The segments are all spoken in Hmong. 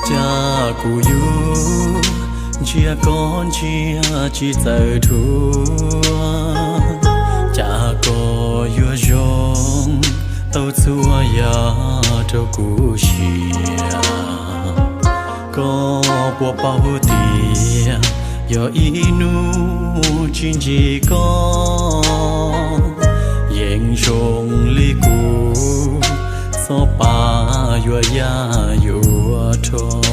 Cas kuv yuav ntsia koj ntsia tsis txawm dhuav, cas koj yuav zoo tau txhua yam rau kuv siab. Koj puas paub tias yog ib hnub tsis ntsib koj, yeej zoo li kuv txoj pa yuav yaj yuav rog.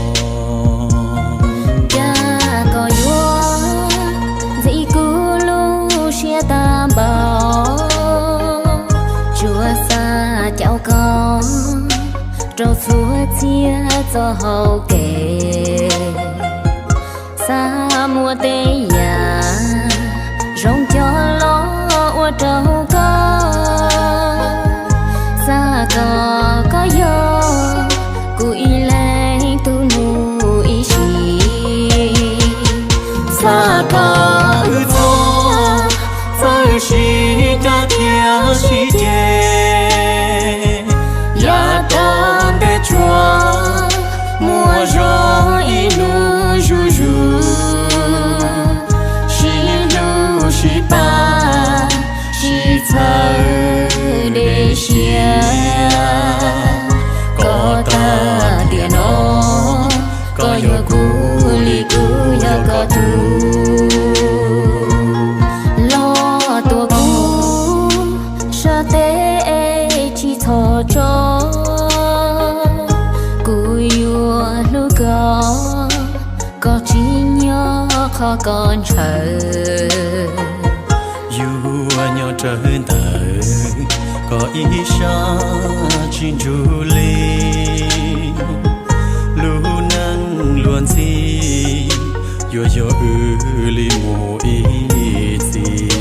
Cas koj yuav ntxim kuv lub siab tag npaum, tsuas xav caum koj rau txhua txhia txoj hau kev. Xav muaj tej yam zoo coj los ua rau koj, xav kom koj yog kuv ib leeg tus mus ib sim. Xav kom wb txog txawj sib caj thiab sib ceg, yav tau ntev tsuas muaj zoo ib hnub zuj zus, sib hlub sib pab sib txhawb dej siab. Koj tag tiam no, koj yog kuv li kuv yog koj tug. Los tuav kuv sab tes tsis txhob tso, kuv yuav hlub koj, koj tsim nyog qhov koj ntshaw. Yuav nyob rawv ntawm koj ib sab tsis ntsug li, lub neej luag ntxhi yuav yog wb li mus ib txhis.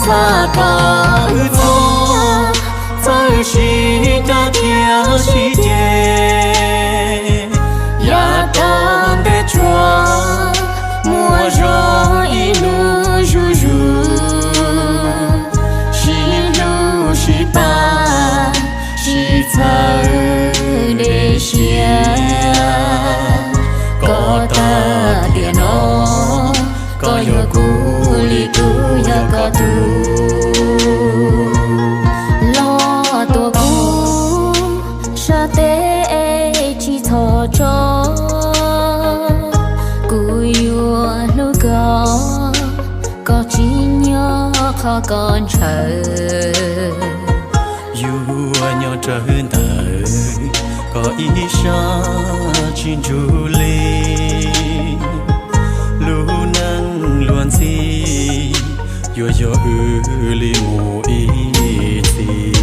Xav kom wb txog txawj sib caj thiab sib ceg, yav tau ntev tsuas muaj zoo ib hnub zuj zus, sib hlub sib pab sib txhawb dej siab. Koj tag tiam no, koj yog kuv li kuv yog koj tug. Los tuav kuv sab tes tsis txhob tso, kuv yuav hlub koj, koj tsim nyog qhov koj ntshaw. Yuav nyob rawv ntawm koj ib sab tsis ntsug li, lub neej luag ntxhi yuav yog wb li mus ib txhis.